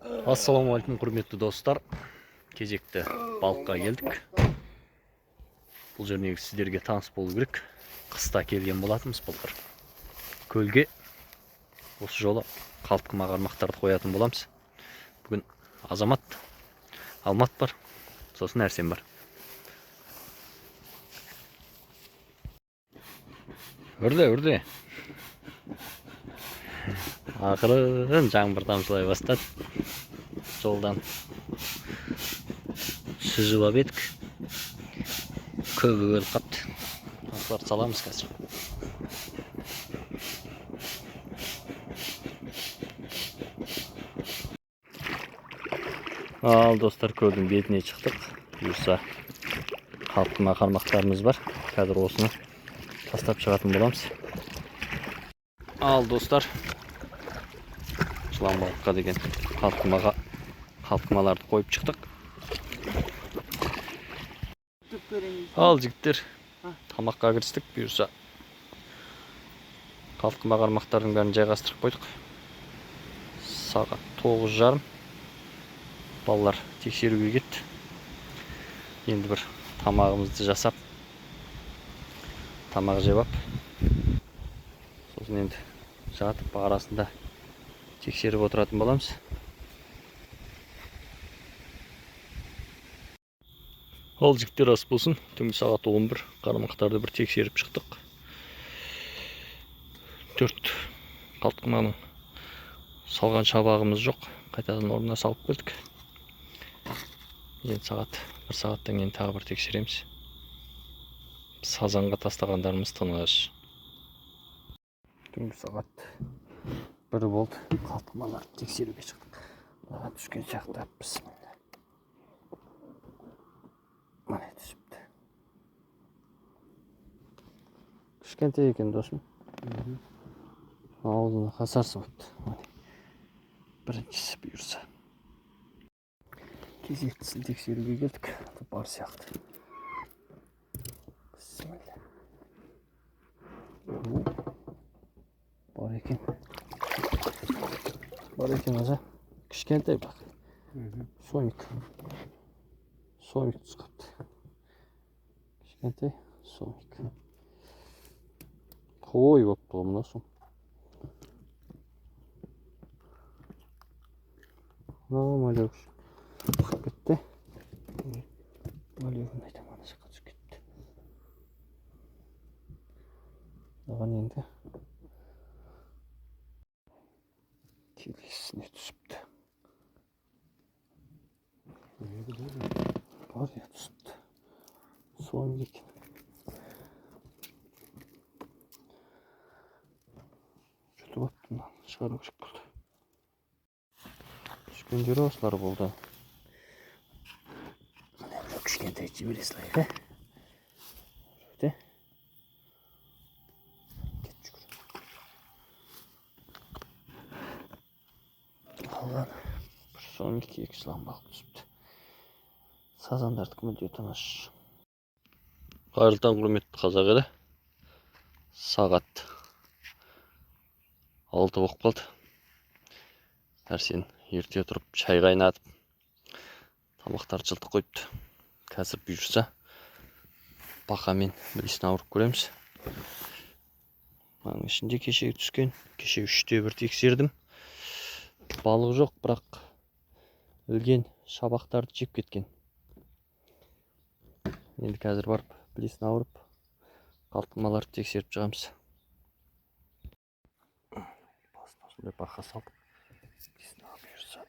Ассалаумағалейкум, құрметті достар. Кезекті балыққа келдік. Бұл жер негізі сіздерге таныс болу керек. Қыста келген болатынбыз былтыр. Көлге осы жолы қалтқыма қармақтарды қоятын боламыз. Бүгін Азамат, Алмат бар, сосын Әрсен бар. Үрде, үрде. Ақырын жаңбыр тамшылай бастады. Жолдан сүзіп алып едік. Көбі өліп қапты. Осыларды саламыз қазір. Ал достар, көлдің бетіне шықтық. Бұйырса қалқыма қармақтарымыз бар. Қазір осыны тастап шығатын боламыз. Ал достар, жылан балыққа деген қалқымаға қалқымаларды қойып шықтық. Ал жігіттер, тамаққа кірістік. Бұйырса қалқыма қармақтардың бәрін жайғастырып қойдық. Сағат 9:30. Балалар тексеруге кетті. Енді бір тамағымызды жасап, тамақ жеп ап, сосын енді жатып арасында тексеріп отыратын боламыз. Ал жігіттер, ас болсын. Түнгі сағат 11. Қармақтарды бір тексеріп шықтық. 4 қалтқыманың салған шабағымыз жоқ. Қайтадан орнына салып келдік. Енді сағат бір сағаттан кейін тағы бір тексереміз. Сазанға тастағандарымыз тыныш. Түнгі сағат 1 болды. Қалтқымаларды тексеруге шықтық. Маған түскен сияқты. Бісміллә. Міне түсіпті. Кішкентай екен, досым. Аузына қасарсы болыпты. Міне. Біріншісі бұйырса. Кезектісін тексеруге келдік. Бар сияқты. Бісміллә. О, бар екен. Бар екен, аза. Кішкентай бірақ. Сомик. Сомик түсіп қалыпты. Кішкентай сомик. Қой болыпты ғой мына сом. Мынау малек шығып кетті. Малегін айтамын, ана жаққа түсіп кетті. Маған енді келесіне түсіпті. Бар ya, түсіпті. Сомик екен. Жұтып алыпты, мынаны шығару керек болды. Түскендері осылар болды. Міне, біреу кішкентай жібере салайық, ә? Біреуді. Кет, жүгір. Қалған бір сомик, екі жылан балық түсіпті. Сазандардікі мүлде тыныш. Қайырлы таң, құрметті қазақ елі. Сағат 6 болып қалды. Әрсен ерте тұрып шай қайнатып, тамақтарды жылытып қойыпты. Қазір бұйырса бақамен білесін ауырып көреміз. Мынаның ішінде кешегі түскен, кеше 3-те 1 тексердім. Балық жоқ, бірақ ілген шабақтарды жеп кеткен. Енді қазір барып білесін ауырып, қалтқымаларды тексеріп шығамыз. Басына осындай бақа салдық. Білесін бұйырса.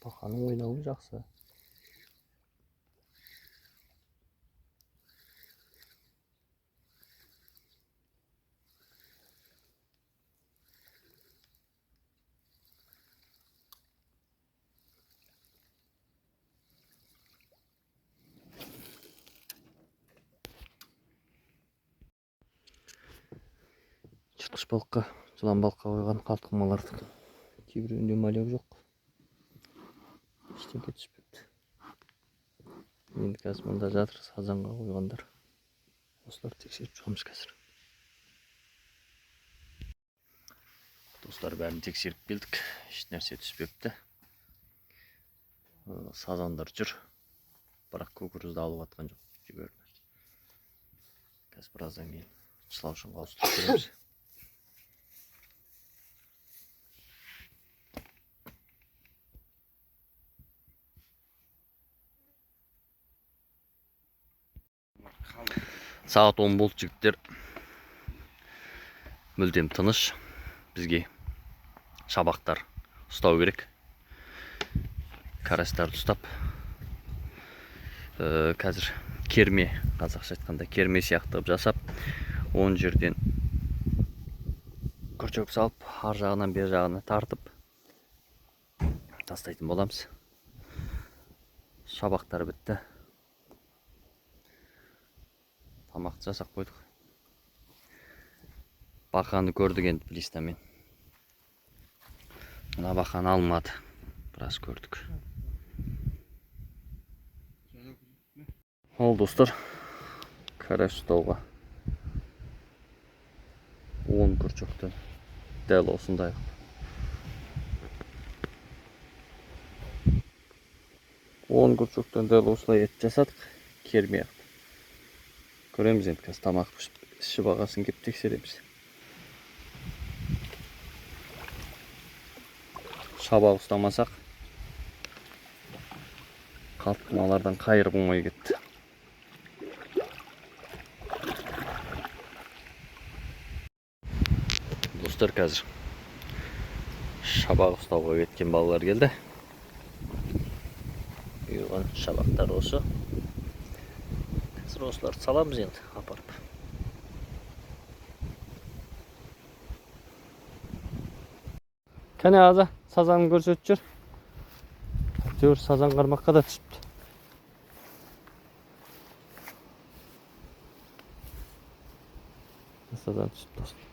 Бақаның ойнауы жақсы. Жыртқыш балыққа, жылан балыққа қойған қалтқымалардың кейбіреуінде малек жоқ. Ештеңке түспепті. Енді қазір мында жатыр сазанға қойғандар. Осыларды тексеріп шығамыз қазір. Достар, бәрін тексеріп келдік. Еш нәрсе түспепті. Сазандар жүр. Бірақ кукурузды алып атқан жоқ жүгеріні. Қазір біраздан кейін шылаушынға ауыстырып көреміз. Сағат 10 болды, жігіттер. Мүлдем тыныш. Бізге шабақтар ұстау керек. Карастарды ұстап. Қазір керме, қазақша айтқанда керме сияқты қылып жасап, 10 жерден күрчек салып, ар жағынан бер жағына тартып тастайтын боламыз. Шабақтар бітті. Тамақты жасап қойдық. Бақаны көрдік енді блистанмен. Мына бақаны алмады. Біраз көрдік. Ал достар, карась ұстауға 10 күрчекті дәл осындай қылып. 10 күрчектен дәл осылай ет жасадық. Керме қылып. Көреміз енді қазір тамақ ішіп ағасын кеп тексереміз. Шабақ ұстамасақ, қалтқымалардан қайыр болмай кетті. Достар, қазір шабақ ұстауға кеткен балалар келді. Ұйыған шабақтар осы. Қазір осыларды саламыз енді апарып. Кәне Аза, сазанын көрсетіп жүр. Әйтеуір сазан қармаққа да түсіпті. Сазан түсіпті осында.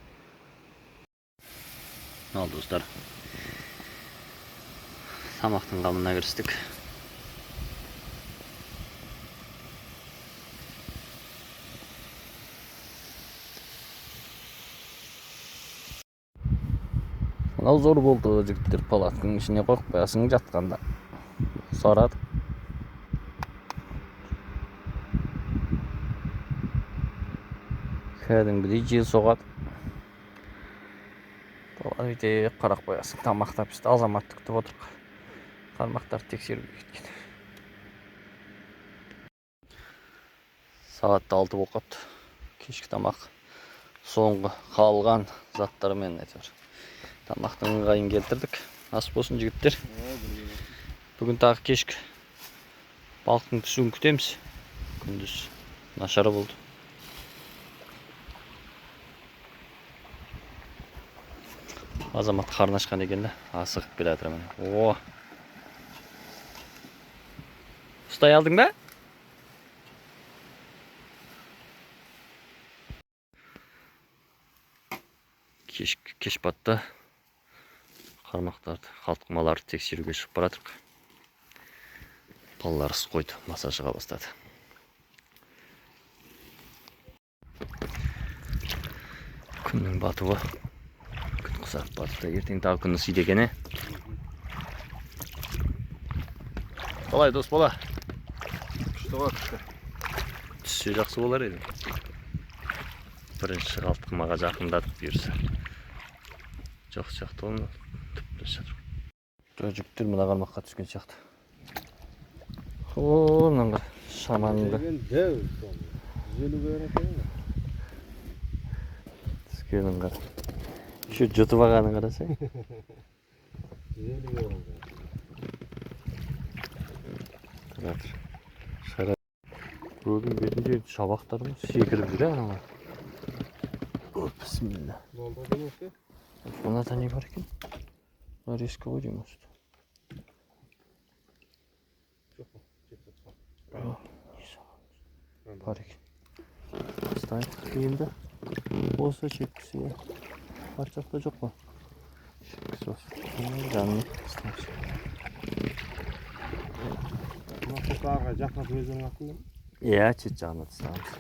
Ал достар, тамақтың қамына кірістік. Мынау зор болды, жігіттер, палатканың ішіне қойып қоясың жатқанда. Сорады. Кәдімгідей жел соғады. Баланы бүйтіп қарап қоясың, тамақтап ішті, азаматты күтіп отырық. Қармақтарды тексеруге кеткен. Сағат 6 болып қапты. Кешкі тамақ соңғы қалған заттармен әйтеуір. Тамақтың ыңғайын келтірдік. Ас болсын, жігіттер. Бүгін тағы кешкі балықтың түсуін күтеміз. Күндіз нашар болды. Азамат қарны ашқан екен да, асығып келе жатыр міне. О! Ұстай алдың ба? Кеш батты. Қармақтарды, қалтқымаларды тексеруге шығып бара жатырмық. Балалар ыс қойды, маса шыға бастады. Күннің батуы, күн қызарып батты. Ертең тағы күн ысиды екен, е? Қалай, дос бала? Күшті ғой, күшті. Түссе жақсы болар еді. Бірінші қалтқымаға жақындадық бұйырса. Жоқ сияқты ғой мынау. Түп жатыр. Жігіттер мына қармаққа түскен сияқты. О, мынаны қара, шаманды. Деген дәу соны. 150 грамм екен ғой. Түскенін қара. Еще жұтып алғанын қарасай. 150 грамм. Тұра тұр. Шығара. Біреудің бетінде шабақтар ғой, секіріп жүр, аналар. О, бісміллә. Болды ғой, не? Мынада не бар екен? Мына резко ғой деймін осы. Жоқ қой, жеп тастаған. О, не саған? Бар екен. Тастайық енді. Осы шеткісі. Ар жақта жоқ қой. Шеткісі осы. Жанына тастаймыз. Осы арға жақындатып өздерің аттыңдар ма? Иә, шет жағына тастағанбыз.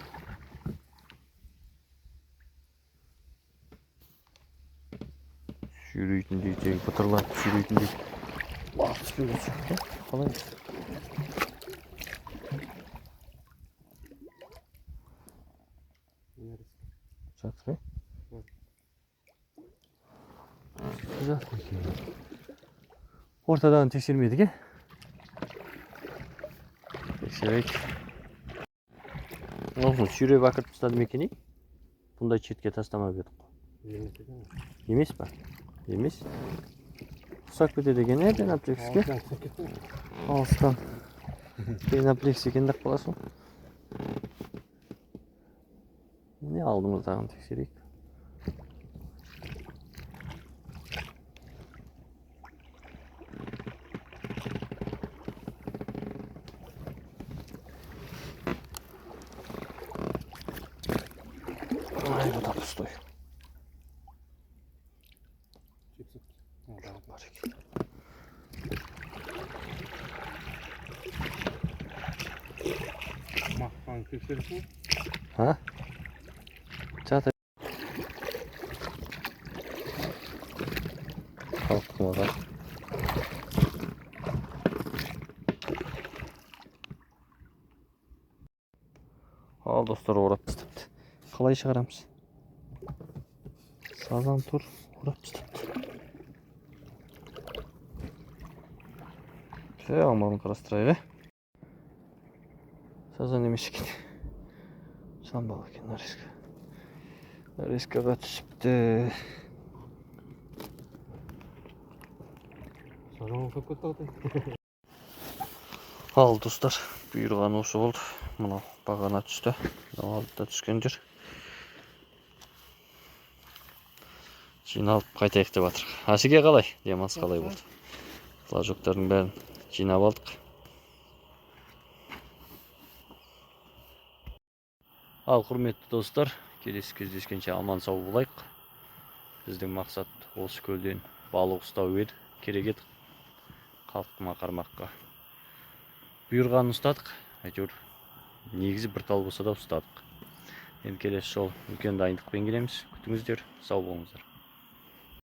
Сүйрейтіндей, тегі бытырлатып сүйрейтіндей. Лақ түспеген сияқты. Қалай? Жатыр, е? Жатыр екен. Ортадан тексермедік, е? Тексерейік. Осыны сүйреп әкіріп тастады ма екен, ей? Бұндай шетке тастамап едік қой. Емес екен. Емес па? Емес. Ұқсап кетеді екен, е, пеноплекске? Алыстан ұқсап кетті ғой. Алыстан. Пеноплекс екен деп қаласың. Міне, алдымыздағыны тексерейік. Ай, бұл да пустой. Жеп тастапты. А, да. Бар екен. Мақпаны тексересің бе? А? Жатыр. Халықтың оғы. Ал, достар, орап тастапты. Қалай шығарамыз? Сазан тұр, орап тастапты. Все, амалын қарастырайық, е? Сазан емес екен. Самбал екен, нарезка. Нарезкаға түсіпті. Сазан ұқсап кетті ғой. Ал, достар, бұйырған осы болды. Мынау бағана түсті. Мынау алдыда түскен жер. Жиналып қайтайық деп жатыр. Асеке, қалай? Демалыс қалай болды? Флажоктардың бәрін жинап алдық. Ал, құрметті достар, келесі кездескенше аман сау болайық. Біздің мақсат осы көлден балық ұстау еді. Керек еді қалқыма қармаққа. Бұйырғанын ұстадық, әйтеуір негізі бір тал болса да ұстадық. Енді келесі жолы үлкен дайындықпен келеміз. Күтіңіздер, сау болыңыздар.